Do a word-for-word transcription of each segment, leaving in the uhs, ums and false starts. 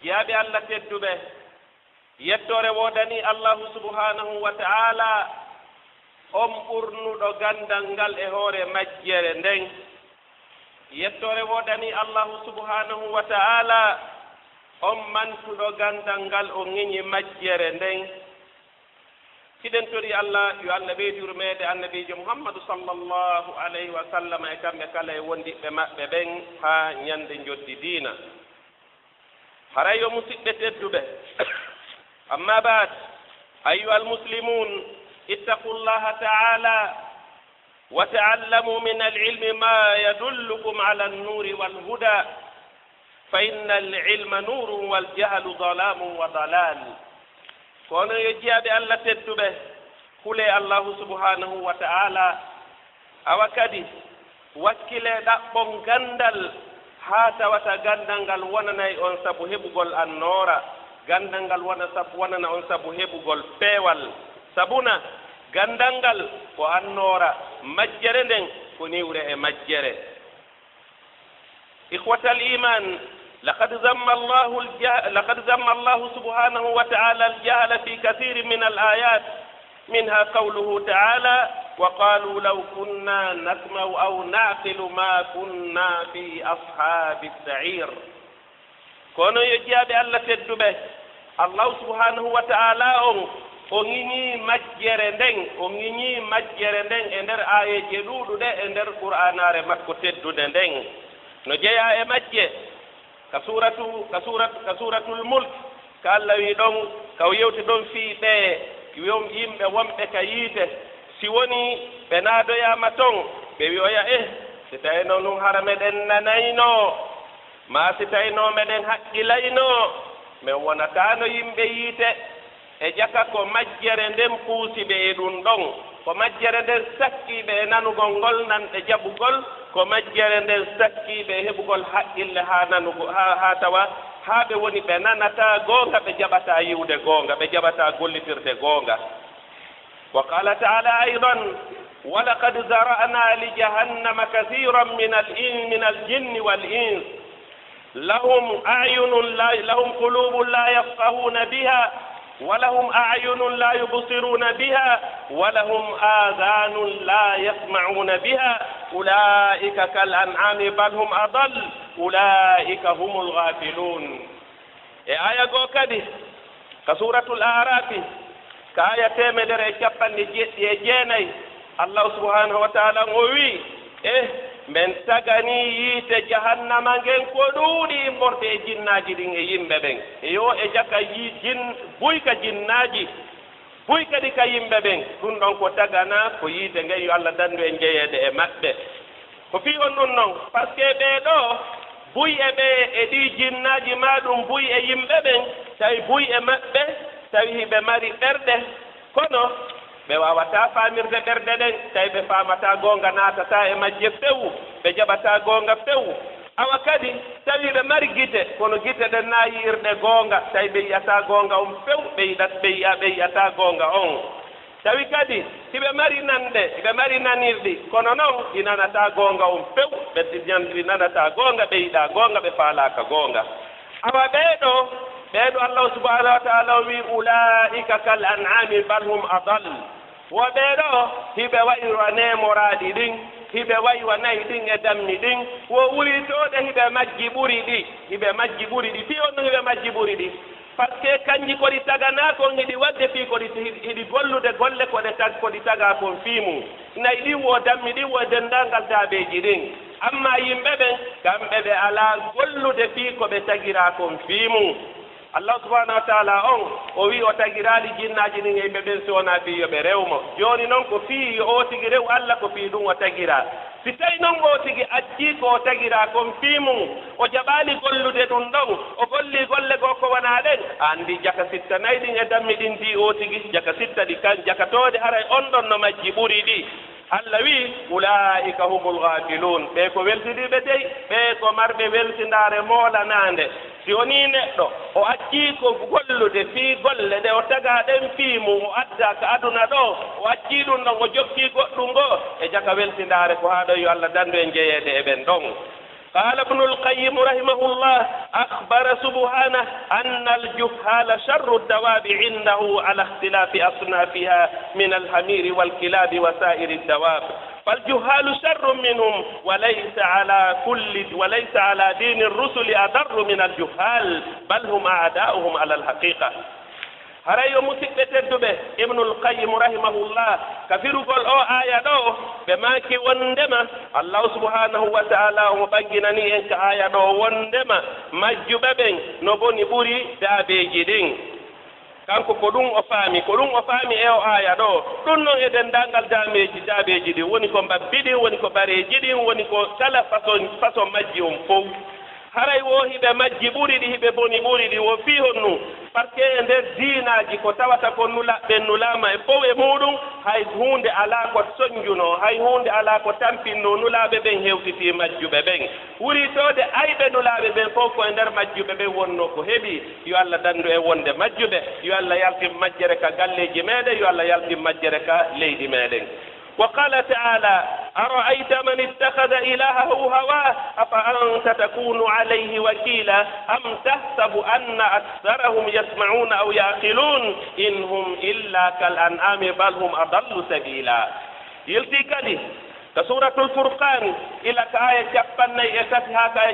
Jiyaaɓe Allah tedduɓe, yettoore woodanii Allaahu subhaanahu wa ta'aalaa, on ɓurnuɗo ganndal ngal e hoore majjere nden. Yettoore woodanii Allaahu subhaanahu wa ta'aalaa, on mantuɗo ganndal ngal, o ŋiñi majjere nden. Hiɗen torii Allah, yo Allah ɓeydu yurmeende Annabiijo Muhammadu sallallaahu alayhi wa sallam e kamɓe kala e wondiɓɓe maɓɓe ɓen haa ñande njoddi diina. Haray yo musiɓɓe tedduɓe. Amma ba'd, ayyuhal muslimun, ittaqullaha ta'ala wa ta'allamu min al-ilmi ma yadullukum ala an-nuri wal huda, fa inna al-ilma nurun wal jahlu zalamun wa dalal. Kono yo jiyaaɓe Allah tedduɓe, hulee Allahu subhanahu wa ta'ala, awa kadi wakkilee ɗaɓɓon ganndal, haa tawata ganndal ngal wonanay on sabu heɓugol annoora, ganndal ngal wona sabu, wonana on sabu heɓugol peewal. Sabuna, ganndal ngal ko annoora, majjere nden ko niwre e majjere. إخوة الإيمان، لقد ذم الله الجه-، لقد ذم الله سبحانه وتعالى الجهل في كثير من الآيات، منها قوله تعالى: وقالوا لو كنا نسمع أو نعقل ما كنا في أصحاب السعير. Kono yo jiyaaɓe Allah tedduɓe, Allahu subhanahu wa ta'ala on, o ŋiñii majjere nden, o ŋiñii majjere nden e nder aayeeje ɗuuɗuɗe e nder Qur'aanaare makko teddunde nden. No jeyaa e majje, ka suuratu, ka suuratu, ka Suuratul Mulk, ka Allah wi'i ɗon, ka o yewti ɗon fii ɓe, won yimɓe wonɓe ka yiite, si wonii ɓe naadoyaama ton, ɓe wi'oya, eh, si tawii non ɗun hara meɗen nanayno, maa si taynoo meɗen haqqilaynoo, men wonataano yimɓe yiite. E jaka ko majjere nden puusi ɓe e ɗun ɗon, ko majjere nden sakkii ɓe e nanugol ngol nanɗe jaɓugol, ko majjere nden sakkii ɓe e heɓugol haqqille haa nanugo-, haa, haa tawa, haa ɓe woni ɓe nanataa goonga, ɓe jaɓataa yi'ude goonga, ɓe jaɓataa gollitirde goonga. وقال تعالى أيضا: ولقد ذرأنا لجهنم كثيرا من الإن-، من الجن والإنس لهم أعين لا، لهم قلوب لا يفقهون بها ولهم أعين لا يبصرون بها ولهم آذان لا يسمعون بها أولئك كالأنعام بل هم أضل أولئك هم الغافلون. E aaya goo kadi, ka Suuratul Aaraafi, ka aaya teemedere e cappanɗe jeɗɗi e jeenay, Allahu subhanahu wa ta'ala o wi'i, eh, men tagani yiite jahannama ngen ko ɗuuɗi immorde e jinnaaji ɗin e yimɓe ɓen. E yo e jaka yi-, jin-, buy ka jinnaaji, buy kadi ka yimɓe ɓen, ɗun ɗon ko taganaa ko yiite ngen, yo Allah dandu en jeyeede e maɓɓe. Ko fii honɗun non? Parce que ɓee ɗoo, buy e ɓee e ɗii jinnaaji, maa ɗun buy e yimɓe ɓen, tawi buy e maɓɓe, tawi hiɓe mari ɓerɗe, kono ɓe waawataa faamirde ɓerɗe ɗen, tawi ɓe faamataa goonga naatataa e majje few, ɓe jaɓataa goonga few. Awa kadi, tawi ɓe mari gite, kono gite ɗen naa yi'irɗe goonga, tawi ɓe yi'ataa goonga on few, ɓe yiɗat-, ɓe yi'a-, ɓe yi'ataa goonga on. Tawi kadi, hiɓe mari nanɗe, hiɓe mari nanirɗi, kono non ɗi nanataa goonga on few, ɓe ɗi nan-, ɗi nanataa goonga, ɓe yiɗaa goonga, ɓe faalaaka goonga. Awa ɓee ɗoo, ɓee ɗoo Allahu subhanahu wa ta'ala o wi'i, "Ulaa'ika kal an'ami bal hum adall." Wo ɓee ɗoo, hiɓe wa'i wa neemoraaɗi ɗin, hiɓe wa'i wa na'i ɗin e dammi ɗin, wo wuytooɗe hiɓe majji ɓuri ɗi, hiɓe majji ɓuri ɗi, fii honɗun hiɓe majji ɓuri ɗi? Parce que kanji ko ɗi taganaa kon hiɗi waɗde fii ko ɗi, hiɗi, hiɗi gollude golle ko ɗe tag-, ko ɗi tagaa kon fii mun. Na'i ɗin wo, dammi ɗin wo, e denndaangal daabeeji ɗin. Amma yimɓe ɓen, kamɓe ɓe alaa gollude fii ko ɓe tagiraa kon fii mun. Allah subhanahu wa ta'ala on, o wi'i o tagiraali jinnaaji ɗin e yimɓe ɓen si wonaa fii yo ɓe rew mo. Jooni non ko fii yo oo tigi rew Allah, ko fii ɗun o tagiraa. Si tawii non oo tigi accii ko o tagiraa kon fii mun, o jaɓaali gollude ɗun ɗon, o gollii golle goo ko wonaa ɗen, a anndii jaka sitta nayi ɗin e dammi ɗin fii oo tigi, jaka sitta ɗi kan, jaka tooɗe haray on ɗon no majji ɓuri ɗi. Allah wi'i, "Ulaa'ika humul ghaafiluun." Ɓee ko weltiniiɓe dey, ɓee ko marɓe weltindaare moolanaande. Si wonii neɗɗo, o accii ko gollude fii golle ɗe o tagaa ɗen fii mun, o addaa ka aduna ɗoo, o accii ɗun ɗon, o jokkii goɗɗun goo, e jaka weltindaare ko haa ɗon, yo Allah dandu en jeyeede e ɓen ɗon. قال ابن القيم رحمه الله: أخبر سبحانه أن الجهال شر الدواب عنده على اختلاف أصنافها من الحمير والكلاب وسائر الدواب، فالجهال شر منهم، وليس على كل، وليس على دين الرسل أضر من الجهال، بل هم أعداؤهم على الحقيقة. Haray yo musiɓɓe tedduɓe, Ibnul Qayyim rahimahullah, ka firugol oo aaya ɗoo, ɓe maaki wonndema Allaahu subhaanahu wa ta'aalaa omo ɓanginanii en ka aaya ɗoo wonndema majjuɓe ɓen no boni ɓuri daabeeji ɗin. Kanko ko ɗum o faami, ko ɗum o faami e oo aaya ɗoo. Ɗum non e denndaangal daameeji, daabeeji ɗin, woni ko mbabbi ɗin, woni ko bareeji ɗin, woni ko kala façon, façon majji on fow. Haray wo hiɓe majji ɓuri ɗi, hiɓe boni ɓuri ɗi, wo fii honɗum? Parce que e nder diinaaji ko tawata ko nulaaɓe ɓen nulaama e fow e muuɗum, hay huunde alaa ko sonnjunoo, hay huunde alaa ko tampinnoo nulaaɓe ɓen hewtitii majjuɓe ɓen. Ɓuri toode ayɓe nulaaɓe ɓen fow ko e nder majjuɓe ɓen wonnoo ko heɓi. Yo Allah danndu en wonde majjuɓe, yo Allah yaltin majjere ka galleeji meeɗen, yo Allah yaltin majjere ka leydi meeɗen. وقال تعالى: أرأيت من اتخذ إلهه هواه أفأنت تكون عليه وكيلا أم تحسب أن أكثرهم يسمعون أو يعقلون إن هم إلا كالأنعام بل هم أضل سبيلا. Yiltii kadi ka Suuratul Furqaan, ila ka aaya cappannayi e tati haa ka aaya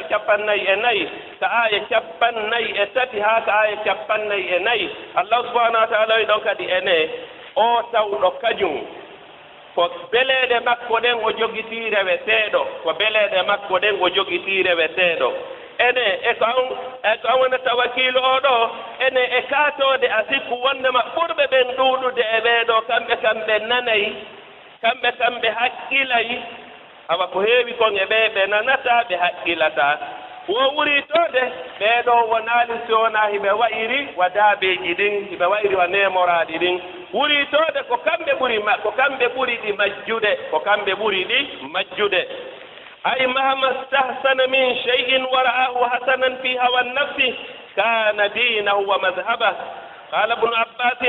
cappannayi e nayi, ka aaya cappannayi e tati haa ka aaya cappannayi e nayi, Allaahu subhaanahu wa ta'aalaa wi'i ɗon kadi ene, oo tawɗo kañum, ko beleeɗe makko ɗen o jogitii reweteeɗo, ko beleeɗe makko ɗen o jogitii reweteeɗo. Ene, e ko an, e ko an wonata wakiilu oo ɗoo, ene, e kaatoode a sikku wonndema ɓurɓe ɓen ɗuuɗude e ɓee ɗoo, kamɓe, kamɓe nanay, kamɓe, kamɓe haqqilay, awa ko heewi kon e ɓee, ɓe nanataa, ɓe haqqilataa. Wo wurii toode, ɓee ɗoo wonaali si wonaa hiɓe wa'iri wa daabeeji ɗin, hiɓe wa'iri wa neemoraaɗi ɗin. Wurii toode ko kamɓe ɓuri ma-, ko kamɓe ɓuri ɗi majjude, ko kamɓe ɓuri ɗi majjude. أي مهما استحسن من شيء ورآه حسنا في هوى النفس كان دينه ومذهبه. قال ابن عباس: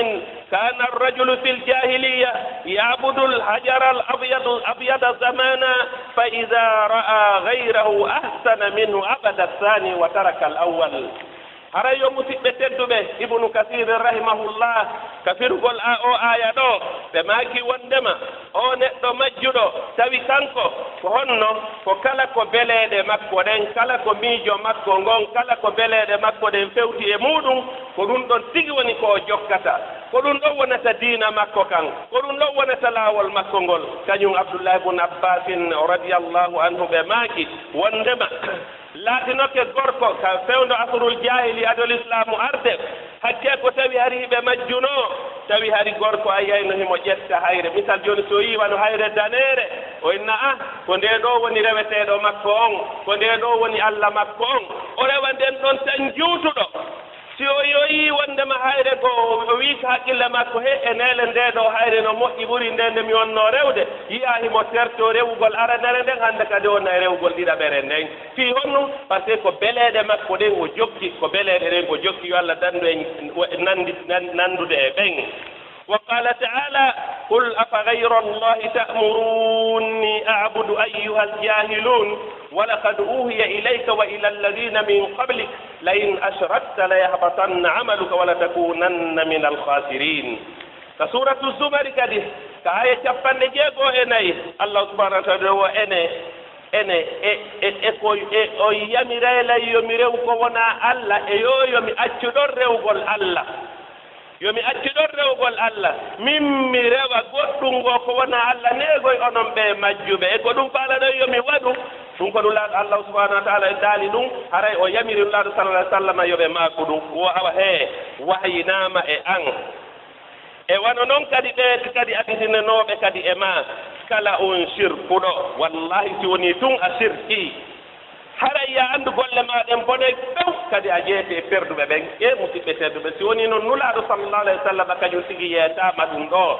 كان الرجل في الجاهلية يعبد الحجر الأبيض، الأبيض زمانا، فإذا رأى غيره أحسن منه عبد الثاني وترك الأول. Haray yo musiɓɓe tedduɓe, Ibnu Kasiir rahimahullah, ka firugol a-, oo aaya ɗoo, ɓe maaki wonndema, oo neɗɗo majjuɗo, tawi kanko, ko honno? Ko kala ko beleeɗe makko ɗen, kala ko miijo makko ngon, kala ko beleeɗe makko ɗen fewti e muuɗum, ko ɗum ɗon tigi woni ko o jokkata. Ko ɗum ɗon wonata diina makko kan. Ko ɗum ɗon wonata laawol makko ngol. Kañum Abdullahi bun Abbaasin radiyallahu anhu ɓe maaki, wonndema, laatinoke gorko ka fewndo asrul jaahili ado lislaamu arde, hakkee ko tawi hari hiɓe majjunoo, tawi hari gorko a yiyayno himo ƴetta hayre. Misal jooni, si o yii wano hayre daneere, o inna, "Ah, ko ndee ɗoo woni reweteeɗo makko on, ko ndee ɗoo woni Alla makko on." O rewa nden ɗon tan juutuɗo. Si o yoyii wonndema hayre goo, o wi'i ka haqqille makko, "He, e neele ndee ɗoo hayre no moƴƴi ɓuri ndee nde mi wonnoo rewde." Yi'aa himo tertoo rewugol aranere nden, hannde kadi o wona e rewugol ɗiɗaɓere nden. Fii honɗum? Parce que ko beleeɗe makko ɗen o jokki, ko beleeɗe ɗen o jokki, yo Alla danndu en nanndi-, nan-, nanndude e ɓen. وقال تعالى: قل أفغير الله تأمروني أعبد أيها الجاهلون ولقد أوحي إليك وإلى الذين من قبلك لئن أشركت ليحبطن عملك ولتكونن من الخاسرين. Ka Suuratu Zumari kadi, ka aaya cappanɗe jeego e nayi, Allaahu subhaanahu wa ta'aalaa o ene, ene, e, e, e ko, e o yamiray lan yo mi rew ko wonaa Alla, e yo, yo mi accu ɗon rewgol Alla. Yo mi accu ɗon rewgol Alla, min mi rewa goɗɗum goo ko wonaa Alla, neegoy onon ɓee majjuɓe. E ko ɗum faalaɗon yo mi waɗu? Ɗum ko Nulaaɗo Allaahu subhaanahu wa ta'aalaa en daali ɗum, haray o yamiri Nulaaɗo sallallaahu alayhi wa sallam yo ɓe maaku ɗum. Wo awa hee, wahayinaama e an. E wano non kadi ɓee kadi additinanooɓe kadi e maa, kala on sirkuɗo, wallaahi si wonii tun a sirkii, haray yo a anndu golle maa ɗen bonay few, kadi a jeyeete e perduɓe ɓen. E musiɓɓe tedduɓe, si wonii non Nulaaɗo sallallaahu alayhi wa sallam kañum tigi yeetaama ɗum ɗoo.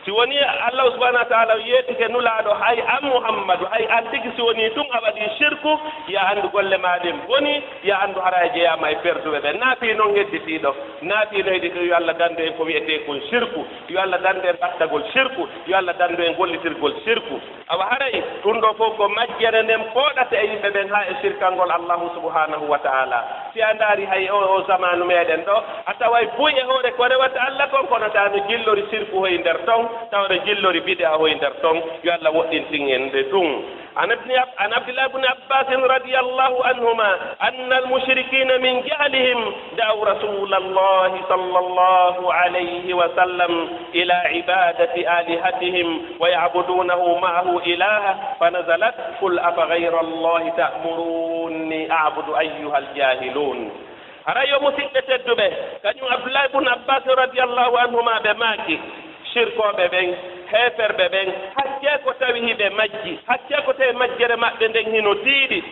Si wonii Allah subhanahu wa taala yeetike Nulaaɗo, hay an Muhammadu, hay an tigi, si wonii tun a waɗii sirku, yo a anndu golle maa ɗen bonii, yo a anndu hara a jeyaama e perduɓe ɓen. Naa fii non hedditiiɗo, naa fii non hedditiiɗo, yo Allah danndu en ko wi'etee kon sirku, yo Allah danndu en ɓattagol sirku, yo Allah danndu en gollitirgol sirku. Awa haray, ɗun ɗoo fow ko majjere nden pooɗata e yimɓe ɓen haa e sirkangol Allahu subhanahu wa taala. Si a ndaari hay o, o zamaanu meɗen ɗoo, a taway buy e hoore ko rewata Allah kon, kono taa no jillori sirku hoy nder ton, tawa no jillori bid'a hoy nder ton. Yo Allah woɗɗintin en nde ɗun. عن ابن عب-، عن عبد الله بن عباس رضي الله عنهما أن المشركين من جهلهم دعوا رسول الله صلى الله عليه وسلم إلى عبادة آلهتهم ويعبدونه معه إلها، فنزلت: قل أفغير الله تأمروني أعبد أيها الجاهلون. Haray yo musiɓɓe tedduɓe, kañum Abdullahi bun Abbas radiyallahu anhuma ɓe maaki, sirkooɓe ɓen, heeferɓe ɓen, hakkee ko tawi hiɓe majji, hakkee ko tawi majjere maɓɓe nden hino tiiɗi.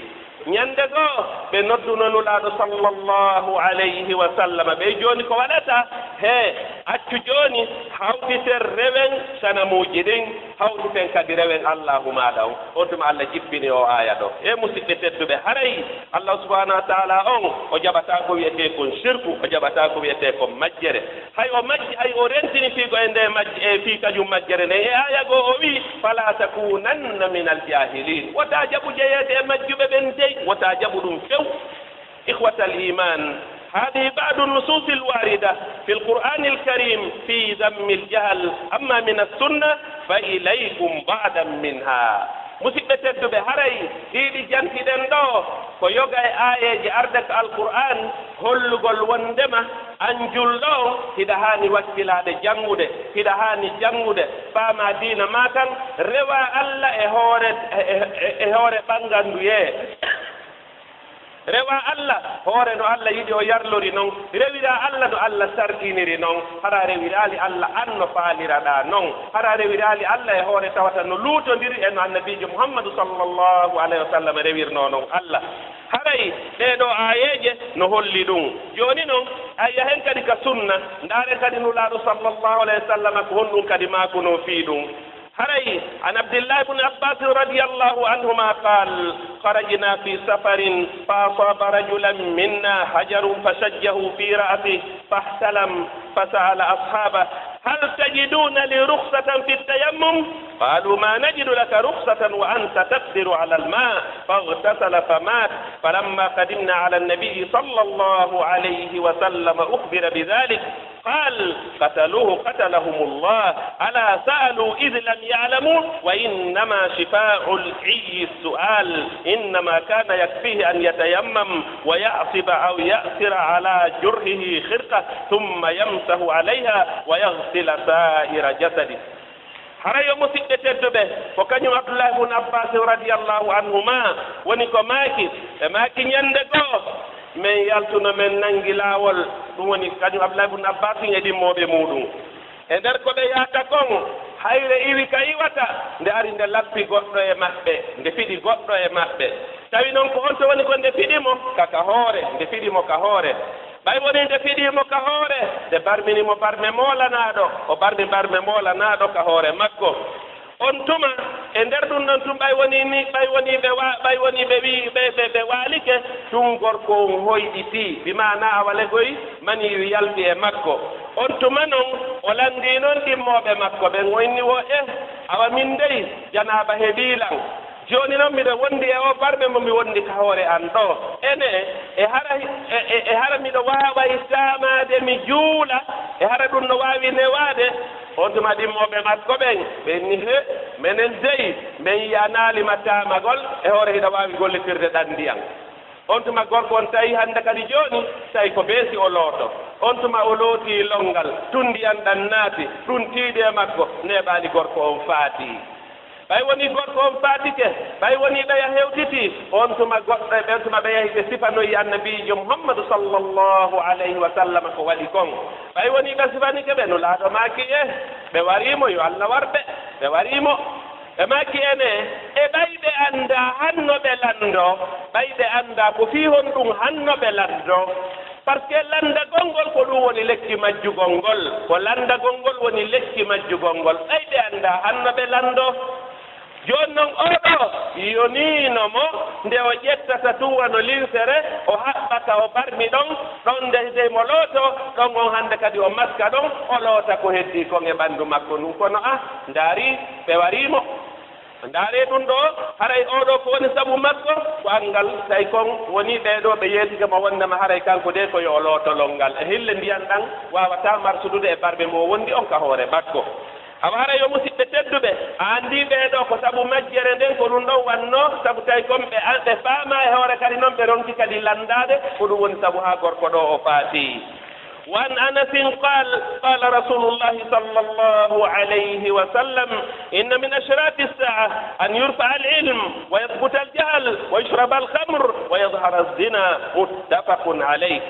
Ñande goo, ɓe nodduno Nulaaɗo sallallahu alayhi wa sallam, ɓe jooni ko waɗata? Hee, accu jooni, hawtiten rewen sanamuuji ɗin, hawtiten kadi rewen Allaahu maaɗa on. On tuma Allah jippini o aaya ɗoo. E musiɓɓe tedduɓe, haray Allah subhanahu wa taala on, o jaɓataa ko wi'etee kon sirku, o jaɓataa ko wi'etee kon majjere. Hay o majji, hay o rentini fii ko e ndee majji, e fii kañum majjere nden. E aaya goo o wi'i: "Falaa takuunanna minal jaahiliin." Wota jaɓu jeyeede e majjuɓe ɓen dey, wota jaɓu ɗum few. Ikhwatal iimaan, haadihi ba'du nusuusil waarida fil Qur'aanil kariim fii dammil jahal, ammaa minas sunna fa ilaykum ba'dan minhaa. Musiɓɓe tedduɓe, haray ɗii ɗi jantiɗen ɗoo, ko yoga e aayeeje arde ka Alqur'aan hollugol wonndema an julɗo on, hiɗa haani wakkilaade janngude, hiɗa haani janngude, faamaa diina maa kan, rewaa Alla e hoore, e, e, e, e hoore ɓannganduyee. Rewaa Alla hoore no Alla yiɗi o yarlori non, rewiraa Alla no Alla sar'iniri non, hara rewiraali Alla an no faaliraɗaa non, hara rewiraali Alla e hoore tawata no luutondiri e no Annabiijo Muhammadu sallallahu alayhi wa sallam rewirnoo non Alla. Haray ɗee ɗoo aayeeje no holli ɗum. Jooni non, a yahen kadi ka sunna, ndaaren kadi Nulaaɗo sallallahu alayhi wa sallam ko honɗum kadi maakunoo fii ɗum. Haray, an Abdillahi bun Abbas radiyallahu anhuma qaal, kharajna fi safarin fa asaba rajulan minna hajarun fashajjahu fi ra'sihi fahtalam, fasa'ala ashabah, hal tajiduna li rukhsatan fi tayammum? Qalu ma najidu laka rukhsatan wa anta taqdiru ala al-ma, faghtasala famat, falamma qadimna ala an-nabi sallallahu alayhi wa sallam ukhbira bidhalik, قال: قتلوه قتلهم الله، ألا سألوا إذ لم يعلموا؟ وإنما شفاء العي السؤال، إنما كان يكفيه أن يتيمم ويعصب أو يعصر على جرحه خرقة ثم يمسح عليها ويغسل سائر جسده. Hara yo musiɓɓe tedduɓe, ko kañum Abdullahi bun Abbas radiyallahu anhuma woni ko maaki, ɓe maaki ñande goo, men yaltuno, men nangi laawol, ɗum woni kañum Abdullahi bun Abbas e ɗimmooɓe muuɗum. E nder ko ɓe yahata kon, hayre iwi ka iwata, nde ari nde lappi goɗɗo e maɓɓe, nde fiɗi goɗɗo e maɓɓe. Tawi non ko on to woni ko nde fiɗi mo ka, ka hoore, nde fiɗi mo ka hoore. Ɓay wonii nde fiɗii mo ka hoore, nde barmini mo barme moolanaaɗo, o barmi barme moolanaaɗo ka hoore makko. On tuma, e nder ɗum ɗon tun, ɓay wonii ni, ɓay wonii ɓe wa-, ɓay wonii ɓe wi-, ɓe, ɓe, ɓe waalike, tun gorko on hoyɗitii, bi maanaa awa legoy manii yalti e makko. On tuma non, o lanndii non ɗimmooɓe makko ɓen, o inni wo, eh, awa min dey, janaaba heɓii lan. Jooni non, miɗo wondi e oo barme mo mi wondi ka hoore an ɗoo. Ene, e hara, e, e, e hara miɗo waaway taamaade mi juula, e hara ɗum no waawi newaade? On tuma ɗimmooɓe makko ɓen, ɓe inni, he, menen dey, men yi'anaali ma taamagol, e hoore hiɗa waawi gollitirde ɗan ndiyan. On tuma gorko on tawi hannde kadi jooni, tawi ko beesi o looto. On tuma o lootii lonngal, tun ndiyan ɗan naati, ɗum tiiɗi e makko, neeɓaali gorko on faatii. Ɓay wonii gorko on faatike, ɓay wonii ɓeya hewtitii, on tuma goɗɗo e ɓen tuma ɓe yahi ɓe sifanoyi Annabiijo Muhammadu sallallahu alayhi wa sallam ko waɗi kon. Ɓay wonii ɓe sifanike ɓe, Nulaaɗo maaki, eh, ɓe warii mo, yo Alla war ɓe, ɓe warii mo. Ɓe maaki, ene, e ɓay ɓe anndaa hanno ɓe lanndoo, ɓay ɓe anndaa ko fii honɗum hanno ɓe lanndoo. Parce que lanndagol ngol ko ɗum woni lekki majjugol ngol. Ko lanndagol ngol woni lekki majjugol ngol. Ɓay ɓe anndaa hanno ɓe lanndo. Jooni noon, oo ɗoo yoniino mo nde o ƴettata tun wano linsere, o haɓɓa ka o barmi ɗon, ɗon nde dey mo looto, ɗon on hannde kadi o maska ɗon, o loota ko heddii kon e ɓanndu makko ndun. Kono ah, ndaari, ɓe warii mo. Ndaaree ɗum ɗoo, haray oo ɗoo ko woni sabu makko, ko anngal, tawi kon woni ɓee ɗoo ɓe yeetike mo wonndema haray kanko de ko yo o looto lonngal. E hille ndiyan ɗan waawataa marsudude e barbe mo o wonndi on ka hoore makko. Awa haray yo musiɓɓe tedduɓe, a anndii ɓee ɗoo ko sabu majjere nden ko ɗum ɗon wannoo, sabu tawi kon ɓe an-, ɓe faamaa e hoore kadi non ɓe ronki kadi lanndaade, ko ɗum woni sabu haa gorko ɗoo o faatii. وعن أنس قال: قال رسول الله صلى الله عليه وسلم: إن من أشراط الساعة أن يرفع العلم ويثبت الجهل ويشرب الخمر ويظهر الزنا. متفق عليه.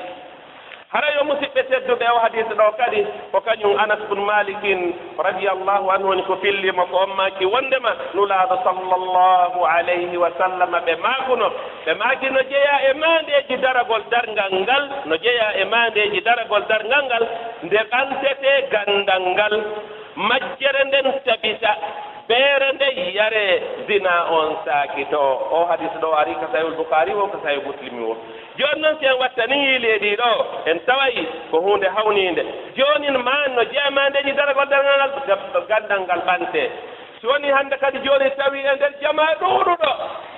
Hara yo musiɓɓe tedduɓe, o hadiis ɗoo kadi ko kañum Anas bun Malikin radiyallahu anhu woni ko filli mo, ko on maaki wonndema Nulaaɗo sallallahu alayhi wa sallam ɓe maakuno, ɓe maaki no jeyaa e maandeeji daragol darngal ngal, no jeyaa e maandeeji daragol darngal ngal, nde ɓantetee ganndal ngal, majjere nden tabita, beere nden yaree, zinaa on saakitoo. O hadiis ɗoo arii ka Sahihul Bukhaari woo, ka Sahihul Muslimi woo. Jooni noon, si en wattanii yiili e ɗii ɗoo, en taway ko huunde hawniinde. Jooni maa no jeyaa e maandeeji daragol darngal ngal, ga-, ganndal ngal ɓantee. Si wonii hannde kadi jooni tawi e nder jamaa ɗuuɗuɗo,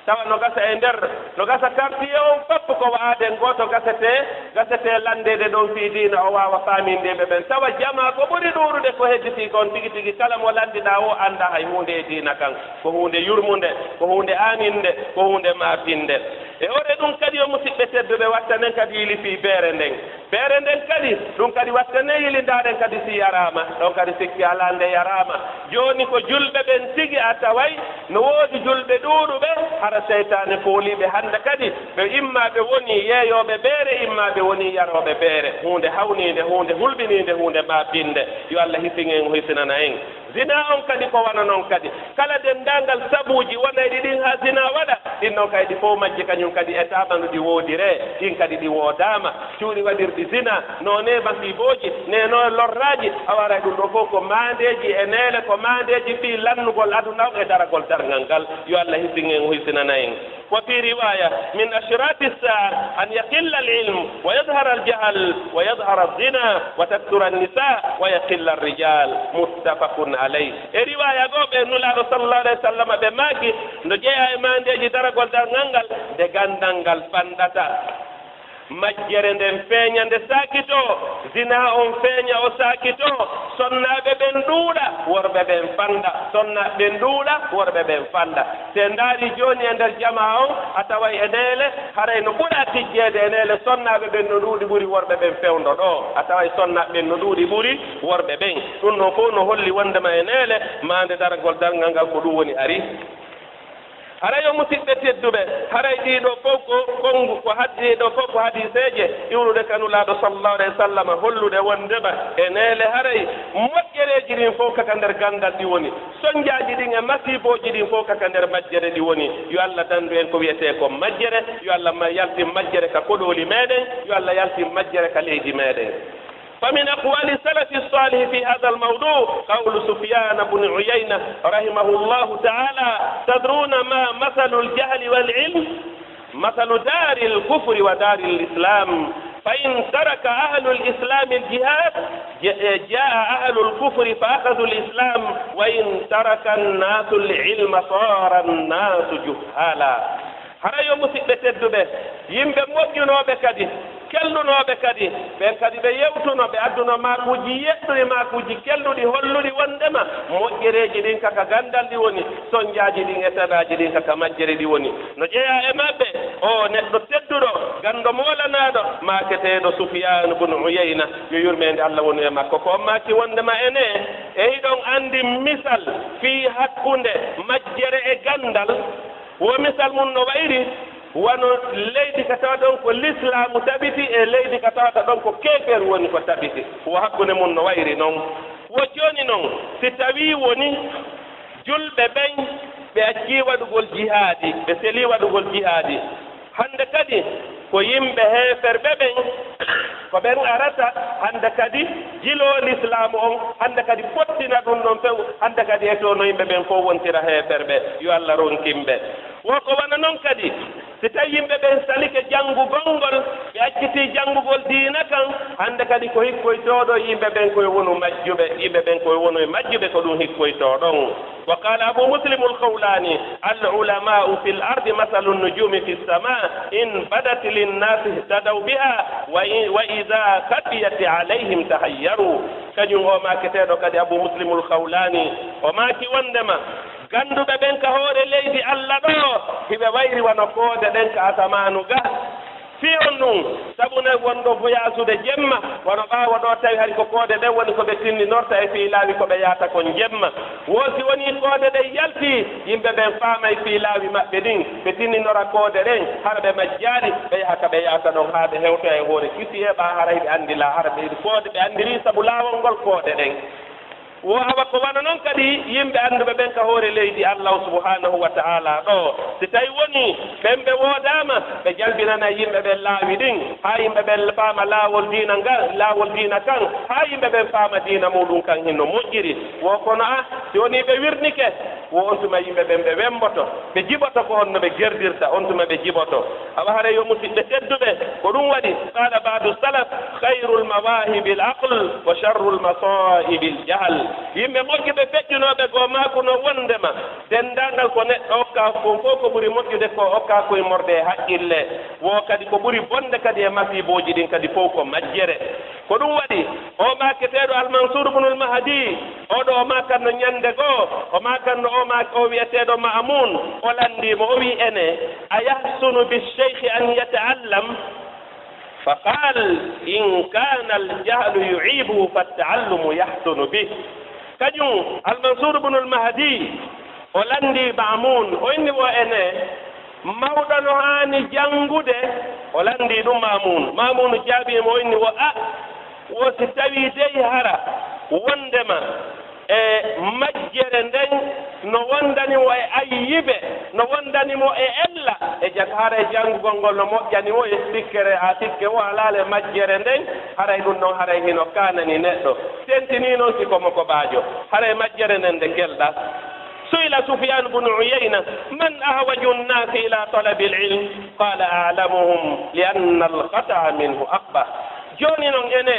tawa no gasa e nder, no gasa quartier on fof ko waaden gooto gasetee, gasetee lanndeede ɗon fii diina, o waawa faaminde ɓe ɓen. Tawa jamaa ko ɓuri ɗuuɗude ko hedditii kon tigi tigi, kala mo lanndiɗaa woo anndaa hay huunde e diina kan. Ko huunde yurmunde, ko huunde aaninde, ko huunde maapinde. E hoore ɗum kadi, yo musiɓɓe tedduɓe, wattanen kadi yiili fii beere nden. Beere nden kadi, ɗum kadi wattanen yiili, ndaaren kadi si yaraama. Ɗon kadi sikki alaa nde yaraama. Jooni ko julɓe ɓen tigi a taway, no woodi julɓe ɗuuɗuɓe, hara seytaane fooliiɓe hannde kadi, ɓe imma ɓe woni yeeyooɓe beere, imma ɓe woni yarooɓe beere. Huunde hawniinde, huunde hulɓiniinde, huunde maapinde. Yo Allah hisin en, o hisinana en. Zinaa on kadi ko wano non kadi. Kala denndaangal sabuuji wonayɗi ɗin haa zinaa waɗa, ɗin non kay ɗi fow majji kañum kadi e taaɓandu ɗi woodiree, ɗin kadi ɗi woodaama. Cuuɗi waɗirɗi zinaa, noonee masiibooji, neenoo lorraaji, a waray ɗum ɗoo fow ko maandeeji e neele, ko maandeeji fii lannugol aduna on e daragol darngal ngal. Yo Allah hisin en, o hisinana en. وفي رواية: من أشراط الساعة أن يقل العلم ويظهر الجهل ويظهر الزنا وتكثر النساء ويقل الرجال. متفق عليه. E riwaaya goo ɓe Nulaaɗo sallallahu alayhi wa sallam ɓe maaki, no jeyaa e maandeeji daragol darngal ngal, nde ganndal ngal fanɗata. Majjere nden feeña, nde saakitoo, zinaa on feeña, o saakitoo, sonnaaɓe ɓen ɗuuɗa, worɓe ɓen fanɗa, sonnaaɓe ɓen ɗuuɗa, worɓe ɓen fanɗa. Si en ndaarii jooni e nder jamaa on, a taway e neele, haray no ɓura tijjeede e neele, sonnaaɓe ɓen no ɗuuɗi ɓuri worɓe ɓen fewndo ɗoo, a taway sonnaaɓe ɓen no ɗuuɗi ɓuri worɓe ɓen. Ɗum ɗoo fow no holli wonndema e neele, maande daragol darngal ngal ko ɗum woni ari. Haray yo musiɓɓe tedduɓe, haray ɗii ɗoo fow ko konngu, ko had-, ɗii ɗoo fow ko hadiiseeje iwruɗe ka Nulaaɗo sallallahu alayhi wa sallam, hollude wonndema e neele haray moƴƴereeji ɗin fow kaka nder ganndal ɗi woni, sonnjaaji ɗin e masiibooji ɗin fow kaka nder majjere ɗi woni. Yo Allah danndu en ko wi'etee kon majjere, yo Allah ma-, yaltin majjere ka koɗooli meɗen, yo Allah yaltin majjere ka leydi meɗen. فمن أقوال السلف الصالح في هذا الموضوع قول سفيان بن عيينة رحمه الله تعالى: تدرون ما مثل الجهل والعلم؟ مثل دار الكفر ودار الإسلام، فإن ترك أهل الإسلام الجهاد، ج-، جاء أهل الكفر فأخذوا الإسلام، وإن ترك الناس العلم صار الناس جهالا. Hara yo musiɓɓe tedduɓe, yimɓe moƴƴunooɓe kadi, kellunooɓe kadi, ɓen kadi ɓe yewtuno, ɓe adduno maakuuji yeɗɗuɗi, maakuuji kelluɗi, holluɗi wonndema moƴƴereeji ɗin kaka ganndal ɗi woni, sonnjaaji ɗin e tanaaji ɗin kaka majjere ɗi woni. No jeyaa e maɓɓe oo neɗɗo tedduɗo, ganndo moolanaaɗo, maaketeeɗo Sufyaan bun Uyayna, yo yurmeende Allah wonu e makko, ko on maaki wonndema enee, e hiɗon anndi misal fii hakkunde majjere e ganndal? Wo misal mun no wa'iri wano leydi ka tawa ɗon ko lislaamu tabiti e leydi ka tawata ɗon ko keefeeru woni ko tabiti. Wo hakkunde mun no wa'iri non. Wo jooni non, si tawii woni julɓe ɓen ɓe accii waɗugol jihaadi, ɓe selii waɗugol jihaadi, hannde kadi ko yimɓe heeferɓe ɓen Ko ɓen arata hannde kadi jiloo lislaamu on, hannde kadi pottina ɗum ɗon few, hannde kadi e to no yimɓe ɓen fof wontira heeferɓe, yo Allah ronkin ɓe. Wo ko wano non kadi, si tawi yimɓe ɓen salike janngugol ngol, ɓe accitii janngugol diina kan, hannde kadi ko hikkoytooɗo yimɓe ɓen ko yo wonu majjuɓe, yimɓe ɓen ko yo wonu e majjuɓe, ko ɗum hikkoytoo ɗon. وقال أبو مسلم الخولاني: العلماء في الأرض مثل النجوم في السماء، إن بدت للناس اهتدوا بها، وإ-، وإذا خفيت عليهم تحيروا. Kañum o maaketeeɗo kadi Abu Muslimul Khawlani, o maaki wondema, gannduɓe ɓen ka hoore leydi Allah ɗo, hiɓe wayri wano koode ɗen ka asamaanu ga. Fii honɗum? Sabu ne wonɗo voyaasude jemma, wano ɓaawo ɗo tawi hari ko koode ɗen woni ko ɓe tinninorta e fii laawi ko ɓe yahata kon jemma. Wo si wonii koode ɗen yaltii, yimɓe ɓen faamay fii laawi maɓɓe ɗin, ɓe tinninora koode ɗen, hara ɓe majjaali, ɓe yaha ka ɓe yahata ɗon haa ɓe hewtoya e hoore kisiyee, ɓaa hara hiɓe anndi laa, hara ɓe koode ɓe anndirii sabu laawol ngol koode ɗen. Wo awa ko wano non kadi yimɓe annduɓe ɓen ka hoore leydi Allahu subhanahu wa ta'ala ɗo. Si tawi woni ɓen ɓe woodaama, ɓe jalbinana yimɓe ɓen laawi ɗin, haa yimɓe ɓen faama laawol diina ngal, laawol diina kan, haa yimɓe ɓen faama diina muɗum kan hino moƴƴiri. Wo kono a, si woni ɓe wirnike, wo on tuma yimɓe ɓen ɓe wemboto, ɓe jiɓoto ko honno ɓe gerdirta, on tuma ɓe jiɓoto. Awa hara yo musiɓɓe tedduɓe, ko ɗum waɗi, qala ba'du salaf, khayrul mawahibil aql wa sharrul masaibil jahl. Yimɓe moƴƴuɓe feƴƴunooɓe goo maakuno wondema denndaangal ko neɗɗo okkaa kon fof ko ɓuri moƴƴude ko okkaa ko immorde e haqqille. Wo kadi ko ɓuri bonde kadi e masiibooji ɗin kadi fof ko majjere. Ko ɗum waɗi, o maaketeeɗo Al-Mansuur ibnul Mahdi, oɗo o maakanno ñannde goo, o maakanno o maa-, o wi'eteeɗo Ma'muun, o lanndii mo, o wi'i ene, a yahsunu bi sheykhi an yata'allam? Fa qaal, in kaana al-jahlu yu'iibuhu fa at-ta'allumu yahsunu bih. Kañum, Al-Mansuur ibnul Mahdi, o lanndii Ma'muun, o inni wo ene, mawɗo no haani janngude? O lanndii ɗum Maamuunu. Maamuunu jaabii mo, o inni wo, a, wo si tawii dey hara wonndema e majjere nden no wonndani mo e ayyibe, no wonndani mo e ella, e jaka hara e janngugol ngol no moƴƴani mo e sikkere, a sikke wo alaa le majjere nden, haray ɗum ɗon haray hino kaanani neɗɗo. Tentinii noon si ko mo ko baajo, haray majjere nden nde kelɗaa. سئل سفيان بن عيينة: من أحوج الناس إلى طلب العلم؟ قال: أعلمهم، لأن الخطأ منه أقبح. Jooni non ene,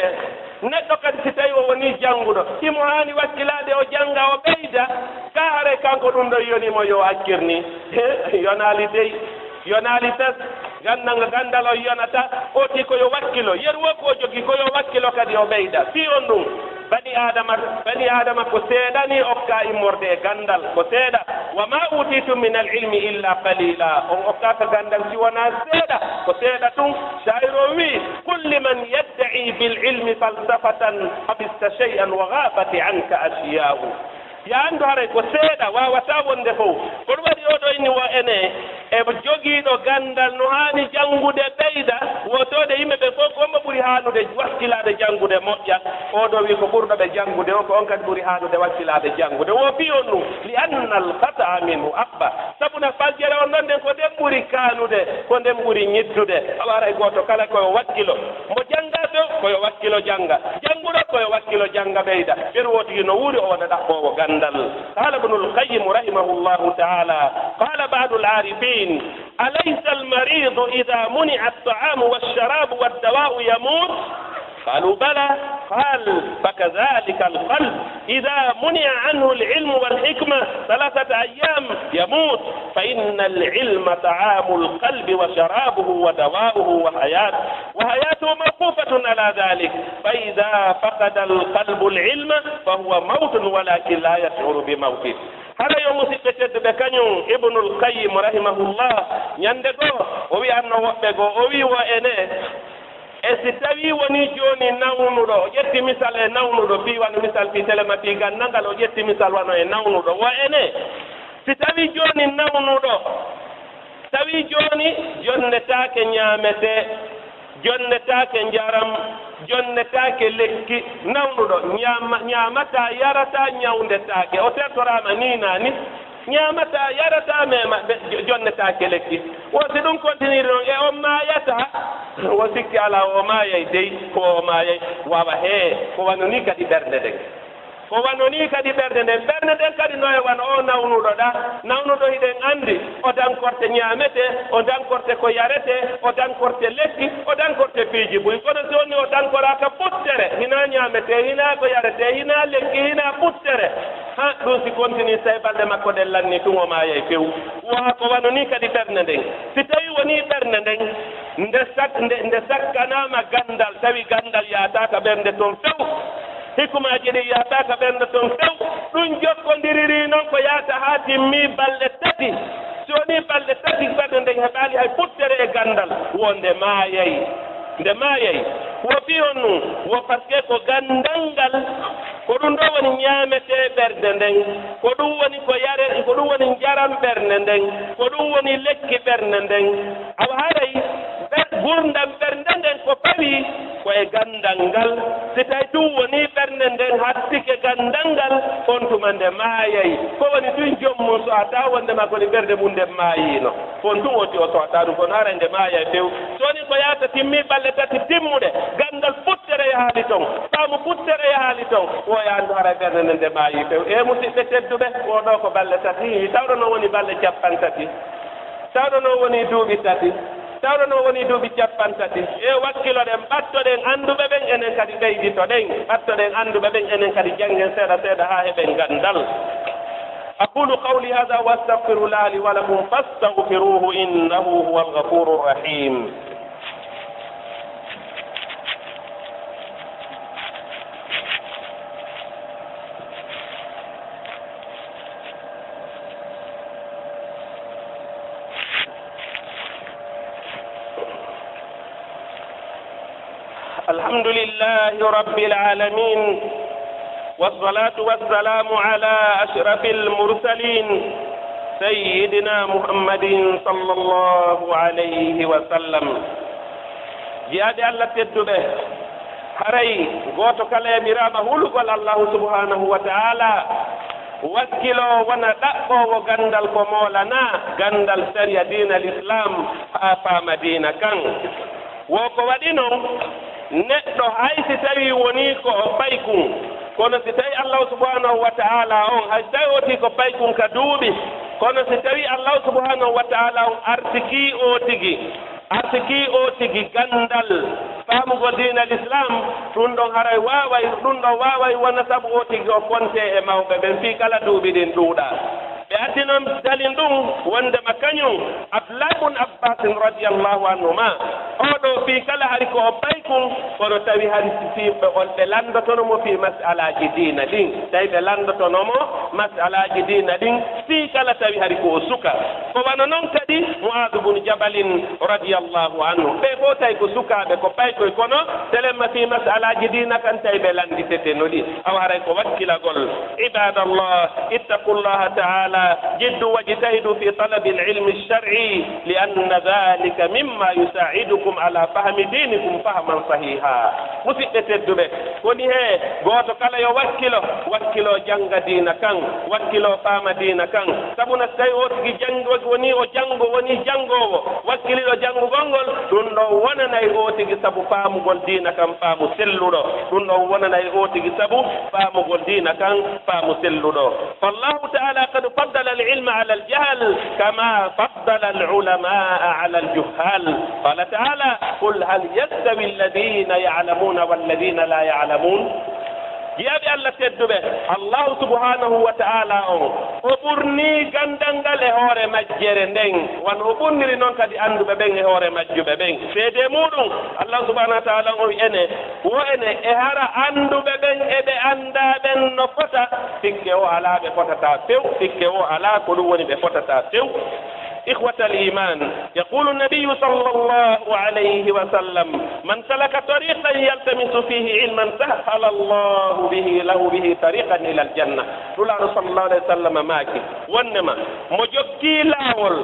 neɗɗo kadi si tawi o wonii jannguɗo, himo haani wakkilaade o jannga o ɓeyda, ka haray kanko ɗum ɗo yoni mo yo accir ni. Yonaali dey, yonaali tas. Ganndal ngal, ganndal o yonata, o ti ko yo wakkilo. Yeru wo ko o jogii ko yo wakkilo kadi o ɓeyda. Fii on ɗum, bani Aadama, bani Aadama ko seeɗa ni okka immorde e ganndal, ko seeɗa. Wa ma utitum min al ilmi illa qalila. On okkaaka ganndal si wonaa seeɗa, ko seeɗa tun. Shaa'ir o wi'i, qul liman yadda'i bil ilmi falsafatan habista shay'an wa ghabat anka ashya'u. Yo anndu haray ko seeɗa waawataa wonde fow. Ko ɗum waɗi oo ɗoo inni wo ene e jogiiɗo ganndal no haani janngude ɓeyda, wootoode yimɓe ɓe fof, ko hombo ɓuri haanude wakkilaade janngude moƴƴa? Oo ɗoo wi'i ko ɓurɗo ɓe janngude o, ko on kadi ɓuri haanude wakkilaade janngude. Wo fii on ɗum, li anna al khata'a minhu akbar. Sabu na faljere on ɗon nden ko nden ɓuri kaanude, ko nden ɓuri ñiddude. Awa haray gooto kala ko yo wakkilo. Mo janngaa few, ko yo wakkilo jannga. Jannguɗo, ko yo wakkilo jannga ɓeyda. Ɓeru wootigi no wuuri, o wona ɗaɓɓoowo ganndal. Qala Ibnul Qayyim rahimahullahu ta'ala, qala ba'dul arifin, alaysa al maridu idha muni'a at-ta'amu wash-sharabu wad-dawa'u yamut? Qalu bala. Qal, fakadhalika al-qalb. إذا منع عنه العلم والحكمة ثلاثة أيام يموت، فإن العلم طعام القلب وشرابه ودواؤه وحياته، وحياته موقوفة على ذلك، فإذا فقد القلب العلم فهو موت ولكن لا يشعر بموته. Hara yo musiɓɓe tedduɓe, kañum Ibnul Qayyim rahimahullah, ñande goo o wi'anno woɓɓe goo, o wi'i wo ene, e si tawii wonii jooni nawnuɗo, o ƴetti misal e nawnuɗo, fii wano misal fii telema fii ganndal ngal, o ƴetti misal wano e nawnuɗo. Wo ene, si tawii jooni nawnuɗo, tawii jooni jonnetaake ñaametee, jonnetaake njaram, jonnetaake lekki, nawnuɗo ñaama-, ñaamataa, yarataa, ñawndetaake, o tertoraama nii naa ni, ñaamataa, yarataa, mema-, be-, jo-, jonnetaake lekki. Wo si ɗum continue noon, e on maayataa? Wo sikki alaa, o maayay dey, ko o maayay. Wawa hee, ko wano nii kadi ɓernde nden. Ko wano nii kadi ɓernde nden. Ɓernde nden kadi no e wano o nawnuɗo ɗaa. Nawnuɗo hiɗen anndi, o dankorte ñaametee, o dankorte ko yaretee, o dankorte lekki, o dankorte piiji buy. Kono si woni o dankoraaka puttere, hinaa ñaametee, hinaa ko yaretee, hinaa lekki, hinaa puttere. Ha, ɗum si continue, tawi balɗe makko ɗen lanni tun, o maayay few. Wa ko wano nii kadi ɓernde nden. Si tawi wonii ɓernde nden, nde sak-, nde, nde sakkanaama ganndal, tawi ganndal yaataaka ɓernde ton few, hikumaaji ɗin yaataaka ɓernde ton few, ɗum jokkondiririi non ko yaata haa timmii balɗe tati. Si wonii balɗe tati, ɓernde nden heɓaali hay puttere e ganndal, wo nde maayay. Nde maayay. Wo fii honɗum? Wo parce que ko ganndal ngal, ko ɗum ɗoo woni ñaametee ɓernde nden, ko ɗum woni ko yare, ko ɗum woni njaram ɓernde nden, ko ɗum woni lekki ɓernde nden. Awa haray ɓer-, gurdam ɓernde nden ko fawii ko e ganndal ngal. Si tawi ɗum wonii ɓernde nden hattike ganndal ngal, on tuma nde maayay. Ko woni ɗum joom mum so a taa wonde ma ko ni ɓernde mum nden maayiino. On tun o ti o sohata ɗum, kono haray nde maayay few. So woni ko yaata timmii balɗe tati timmuɗe, ganndal puttere yahaali ton, faamu puttere yahaali ton, wo e anndu haray ɓernde nden nde maayii few. E musiɓɓe tedduɓe, wo ɗoo ko balɗe tati, tawɗo no woni balɗe cappanɗe tati, tawɗo no woni duuɓi tati, tawɗo no woni duuɓi cappanɗe tati. E wakkiloɗen, ɓattoɗen annduɓe ɓen, enen kadi ɓeyditoɗen, ɓattoɗen annduɓe ɓen, enen kadi janngen seeɗa seeɗa haa heɓen ganndal. أقول قولي هذا وأستغفر الله لي ولكم فاستغفروه إنه هو الغفور الرحيم. الحمد لله رب العالمين، والصلاة والسلام على أشرف المرسلين سيدنا محمد صلى الله عليه وسلم. Jiyaaɓe Allah tedduɓe, haray gooto kala yamiraama hulugol Allahu subhanahu wa ta'ala, wakkiloo wona ɗaɓɓoowo ganndal ko moolanaa, ganndal sariya diina Lislaam, haa faama diina kan. Wo ko waɗi non, neɗɗo hay si tawii wonii ko o paykun, kono si tawii Allahu subhanahu wa ta'ala on, hay si tawii o tii ko paykun ka duuɓi, kono si tawii Allahu subhanahu wa ta'ala on artikii o tigi, artikii o tigi ganndal faamugol diina Lislaam, ɗum ɗon haray waaway, ɗum ɗon waaway wona sabu o tigi o kontee e mawɓe ɓen fii kala duuɓi ɗin ɗuuɗaa. Ɓe addi non dalil ɗum wondema kañum Abdullah ibn Abbas radiyallahu anhuma, oo ɗoo fii kala hari ko o paykun, kono tawi hari si fii ɓe on ɓe lanndotono mo fii mas'alaaji diina ɗin. Tawi ɓe lanndotono mo mas'alaaji diina ɗin fii kala tawi hari ko o suka. Ko wano non kadi Mu'aadu bun Jabalin radiyallahu anhu. Ɓe fof tawi ko sukaaɓe, ko paykoy, kono telemma fii mas'alaaji diina kan tawi ɓe lannditete no ɗi. Awa haray ko wakkilagol. Ibadallah, اتقوا الله تعالى، جدوا واجتهدوا في طلب العلم الشرعي، لأن ذلك مما يساعدكم على فهم دينكم فهما صحيحا. Musiɓɓe tedduɓe, woni he gooto kala yo wakkilo, wakkilo jannga diina kan, wakkilo faama diina kan. Sabu na so tawi o tigi janngo, woni o janngo, woni janngoowo, wakkiliɗo janngugol ngol, ɗum ɗon wonanay o tigi sabu faamugol diina kan faamu selluɗo. Ɗum ɗon wonanay o tigi sabu faamugol diina kan faamu selluɗo. فالله تعالى قد فضل العلم على الجهل كما فضل العلماء على الجهال. قال تعالى: قل هل يستوي الذين يعلمون والذين لا يعلمون؟ Jiyaaɓe Allah tedduɓe, Allahu subhanahu wa ta'ala on, o ɓurnii ganndal ngal e hoore majjere nden, wano o ɓurniri non kadi annduɓe ɓen e hoore majjuɓe ɓen. Seedee muuɗum, Allahu subhanahu wa ta'ala on o wi'i ene, wo ene, e hara annduɓe ɓen e ɓe anndaa ɓen no fota? Sikke wo alaa ɓe fotataa few, sikke wo alaa, ko ɗum woni ɓe fotataa few. إخوة الإيمان، يقول النبي صلى الله عليه وسلم: من سلك طريقا يلتمس فيه علما سهل الله به، له به طريقا إلى الجنة. Nulaaɗo sallallahu alayhi wa sallam maaki, wonnema, mo jokki laawol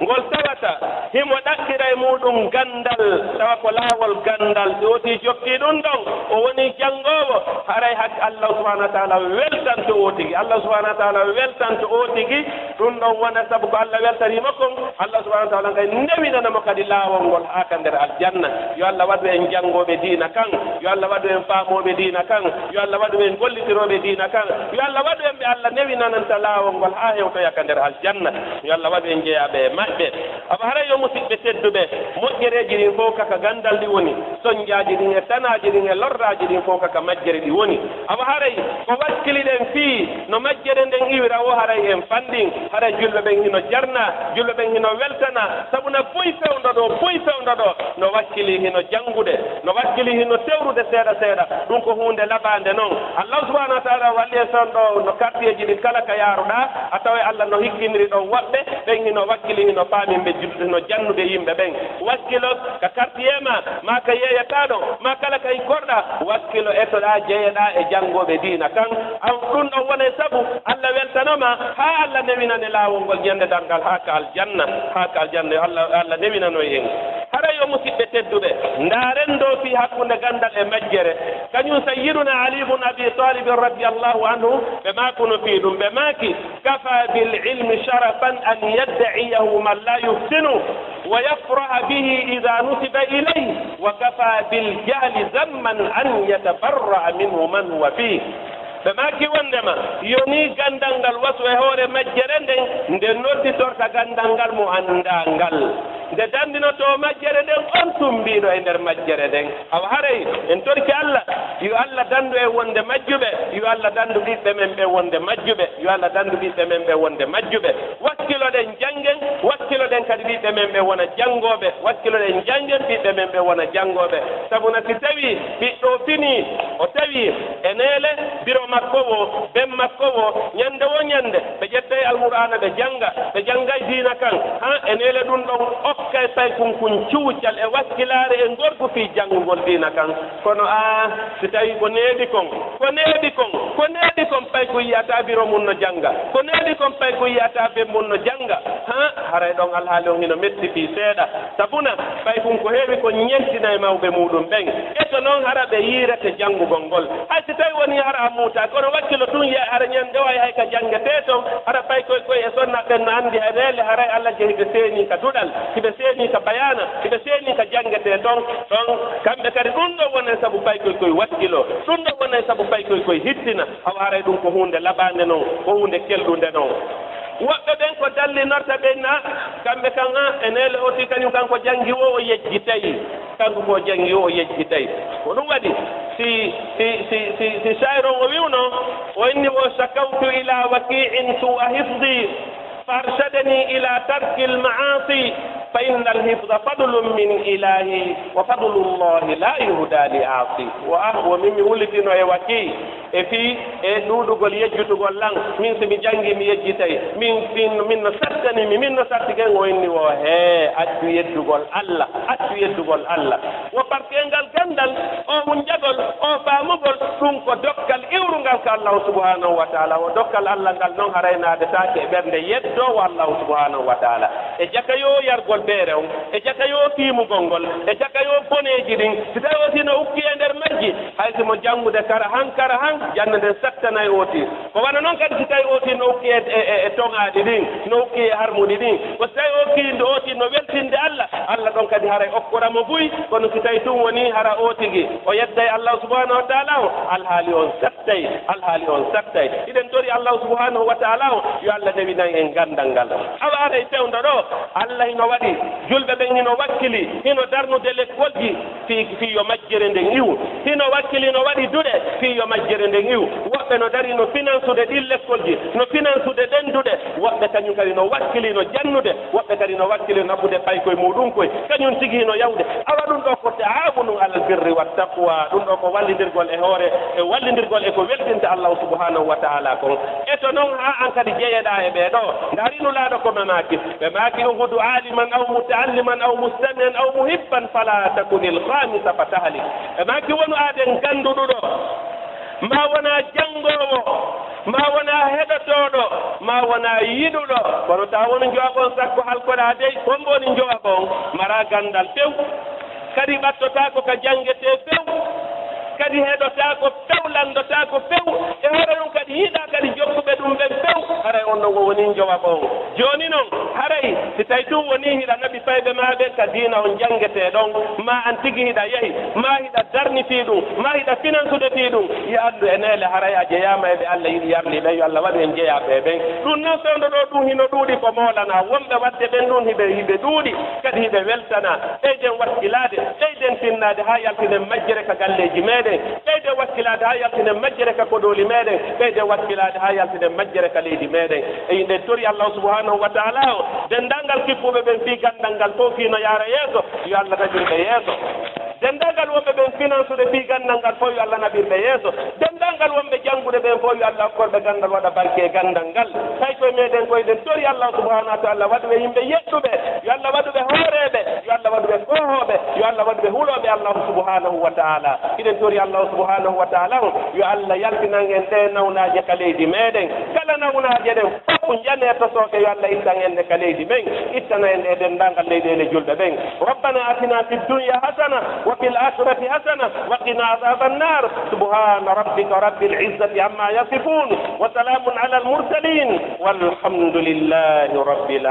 ngol tawata himo ɗaɓɓira e muuɗum ganndal, tawa ko laawol ganndal, si o woti jokki ɗum ɗon, o woni janngoowo, Haray hak Allah subhanahu wa taala weltanto o tigi. Allah subhanahu wa taala weltanto o tigi. Ɗum ɗon wona sabu ko Allah weltaniima kon. Allah subhanahu wa taala kay newinana mo kadi laawol ngol haa ka nder aljanna. Yo Allah waɗu en janngooɓe diina kan. Yo Allah waɗu en faamooɓe diina kan. Yo Allah waɗu en gollitirooɓe diina kan. Yo Allah waɗu en ɓe Allah newinananta laawol ngol haa hewtoya ka nder aljanna. Yo Allah waɗu en jeyaaɓe e maɓɓe. Awa haray yo musiɓɓe tedduɓe, moƴƴereeji ɗin fof kaka ganndal ɗi woni, sonnjaaji ɗin e tanaaji ɗin e lorraaji ɗin fof kaka majjere ɗi woni. Awa haray ko wakkili ɗen fii no majjere nden iwira o, haray en fanɗin, haray julɓe ɓen hino jarna, julɓe ɓen hino weltana, sabu na buy fewndo ɗo, buy fewndo ɗo, no wakkili hino janngude, no wakkili hino tewrude seeɗa seeɗa, ɗum ko huunde laɓaande non. Allah subhanahu wa taala walli en son ɗo no kartiyeeji ɗin kala ka yaaruɗaa, a taway Allah no hikkiniri ɗon woɓɓe, ɓen hino wakkili, hino faami ɓe ju-, hino jannude yimɓe ɓen. Wakkilo ka quartier ma, maa ka yeeyataaɗo, maa kala ka ikkorɗaa, wakkilo etoɗaa, jeyeɗaa e janngooɓe diina kan. An ɗum ɗon wonay sabu Allah weltano ma, haa Allah newinane laawol ngol ñande darngal, haa ka aljanna, haa ka aljanna. Yo Allah, Allah newinanoy en. Haray yo musiɓɓe tedduɓe, ndaaren ɗoo fii hakkunde ganndal e majjere. Kañum Sayyiduna Ali ibn Abi Talib radiyallahu anhu, ɓe maakuno fii ɗum, ɓe maaki, كفى بالعلم شرفا أن يدعيه من لا يفتنه ويفرح به إذا نسب إليه، وكفى بالجهل ذما أن يتبرأ منه من هو فيه. Ɓe maaki wondema, yonii ganndal ngal wasu e hoore majjere nden, nde nodditorta ganndal ngal mo anndaa ngal, nde danndinotoo majjere nden on tumbiiɗo e nder majjere nden. Awa haray en torki Allah, yo Allah danndu en wonde majjuɓe, yo Allah danndu ɓiɓɓe men ɓe wonde majjuɓe, yo Allah danndu ɓiɓɓe men ɓe wonde majjuɓe. Wakkiloɗen janngen, wakkiloɗen kadi ɓiɓɓe men ɓe wona janngooɓe, wakkiloɗen janngen ɓiɓɓe men ɓe wona janngooɓe. Sabu na si tawii ɓiɗɗo o finii, o tawii e neele, biro makko woo, ben makko woo, ñande woo ñande, ɓe ƴettay Alqur'aana ɓe jannga, ɓe janngay diina kan, haa e neele ɗum ɗon okkay paykun kun cuucal e wakkilaare e ngorgu fii janngugol diina kan. Kono aa, si tawii ko neeɓi kon, ko neeɓi kon, ko neeɓi kon, paykun yi'ataa biro mun no jannga, ko neeɓi kon, paykun yi'ataa ben mun no jannga, haa haray ɗon alhaali on hino metti fii seeɗa. Sabuna, paykun ko heewi kon ñentinay mawɓe muuɗum ɓen. E to non hara ɓe yiirete janngugol ngol. Hay si tawi wonii hara a muutaa, kono wakkilo tun ye hara ñande o ay hay ka janngetee ton, hara paykoy koy e sonna ɓen no anndi hay neele haray Alla je hiɓe seenii ka duɗal, hiɓe seenii ka bayaana, hiɓe seenii ka janngetee ton. Ɗon kamɓe kadi ɗum ɗon wonay sabu paykoy koy wakkilo. Ɗum ɗon wonay sabu paykoy koy hittina. Awa haray ɗum ko huunde laɓaande non, ko huunde kelɗunde non. Woɓɓe ɓen ko dallinorta ɓen na, kamɓe kan, a, e neele o ti kañum kan ko janngi o, o yejjitay. Kanko ko janngi o, o yejjitay. Ko ɗum waɗi, si, si, si, si, si shayir on o wi'uno, o inni o, "Shakawtu ila waki'in su'a hifdi, fa arshadani ila tarkil ma'asi, fa innal hifda fadlun min ilahi, wa fadlullahi la yuhda li asi." Wo a, wo min mi wullitino e Waki. E fii e ɗuuɗugol yejjitugol lan, min si mi janngi mi yejjitay, min, min, min no sattani mi, min no sattike, o inni o, hee, accu yeddugol Alla, accu yeddugol Alla. Wo parke ngal ganndal, o hunjagol, o faamugol, ɗum ko dokkal iwrungal ka Allahu subhanahu wa taala. Wo dokkal Alla ngal non haray naadetaake e ɓernde yeddoowo Allahu subhanahu wa taala. E jaka yo yargol beere on, e jaka yo fiimugol ngol, e jaka yo boneeji ɗin, si tawi o si no ukki e nder majji, hay si mo janngude kara han, kara han, jannde nden sattanay o ti. Ko wano non kadi si tawi o ti no ukki e, e, e, e toŋaaɗi ɗin, no ukki e harmuɗi ɗin, ko si tawi o ki, o ti no weltinde Alla, Alla ɗon kadi haray okkora mo buy, kono si tawi tun woni hara o tigi, o yedday Alla subhanahu wa taala o, alhaali on sattay, alhaali on sattay. Hiɗen tori Allahu subhanahu wa taala o, yo Alla newinan en ganndal ngal. Awa haray fewndo ɗo, Alla hino waɗi, julɓe ɓen hino wakkili, hino darnude lekkolji fii, fii yo majjere nden iwu. Hino wakkili no waɗi duɗe fii yo majjere nden iwu. Woɓɓe no dari no finansude ɗin lekkolji, no finansude ɗen duɗe. Woɓɓe kañum kadi no wakkili no jannude, woɓɓe kadi no wakkili no naɓude paykoy muuɗum koy. Kañum tigi hino yawde. Awa ɗum ɗo ko ta'awunu alal birri wat taqwa. Ɗum ɗo ko wallindirgol e hoore, e wallindirgol e ko weltinta Allahu subhanahu wa taala kon. E to non haa an kadi jeyeɗaa e ɓee ɗo. Ndaari Nulaaɗo ko ɓe maaki. Ɓe maaki, "Ubudu aliman aw mutaalliman aw mustami'an aw muhibban fala takunil khamisa fatahlik." Ɓe maaki, "Wonu aaden gannduɗuɗo, maa wonaa janngoowo, maa wonaa heɗotooɗo, maa wonaa yiɗuɗo." Kono taa wonu njowaɓon sakko halkoɗaa dey, hombo woni njowaɓon? Maraa ganndal few. Kadi ɓattotaako ka janngetee few. kadi heɗotaako few, lanndotaako few, e hoore ɗum kadi yiɗaa kadi jokkuɓe ɗum ɓen few, haray on ɗon o wonii njowaɓo on. Jooni non, haray si tawi tun wonii hiɗa naɓi fayɓe maa ɓen ka diina on janngetee ɗon, maa an tigi hiɗa yahi, maa hiɗa darni fii ɗum, maa hiɗa finansude fii ɗum, yo anndu e neele haray a jeyaama e ɓe Alla yiɗi yarlii ɓen, yo Alla waɗu en jeyaaɓe e ɓen. Ɗum non fewndo ɗoo ɗum hino ɗuuɗi ko moolanaa, wonɓe waɗde ɓen ɗum hiɓe, hiɓe ɗuuɗi, kadi hiɓe weltanaa. Ɓeyden wakkilaade, ɓeyden tinnaade haa yaltinen majjere ka galleeji meeɗen, ɓeyden wakkilaade haa yaltinen majjere ka koɗooli meeɗen, ɓeyden wakkilaade haa yaltinen majjere ka leydi meeɗen. E hiɗen tori Allahu subhanahu wa taala o, denndaangal kippuɓe ɓen fii ganndal ngal fow fii no yaara yeeso, yo Alla naɓir ɓe yeeso. Denndaangal wonɓe ɓen finansude fii ganndal ngal fow, yo Alla naɓir ɓe yeeso. Denndaangal wonɓe janngude ɓen fow, yo Alla okkor ɓe ganndal, waɗa barke e ganndal ngal. Tawi koye meeɗen ko hiɗen tori Allahu subhanahu wa taala waɗu ɓe yimɓe yeɗɗuɓe, yo Alla waɗu ɓe hooreeɓe, yo Alla waɗu ɓe koohooɓe, yo Alla waɗu ɓe hulooɓe Allahu subhanahu wa taala. Hiɗen tori Allahu subhanahu wa taala on, yo Alla yaltinan en ɗee nawnaaje ka leydi meeɗen. Kala nawnaaje ɗen fow njanee tosooke, yo Alla ittan en ɗe ka leydi men, ittana en ɗe e denndaangal leyɗeele julɓe ɓen. ربنا آتنا في الدنيا حسنة وفي الآخرة حسنة وقنا عذاب النار. سبحان ربك رب العزة عما يصفون وسلام على المرسلين والحمد لله رب العالمين.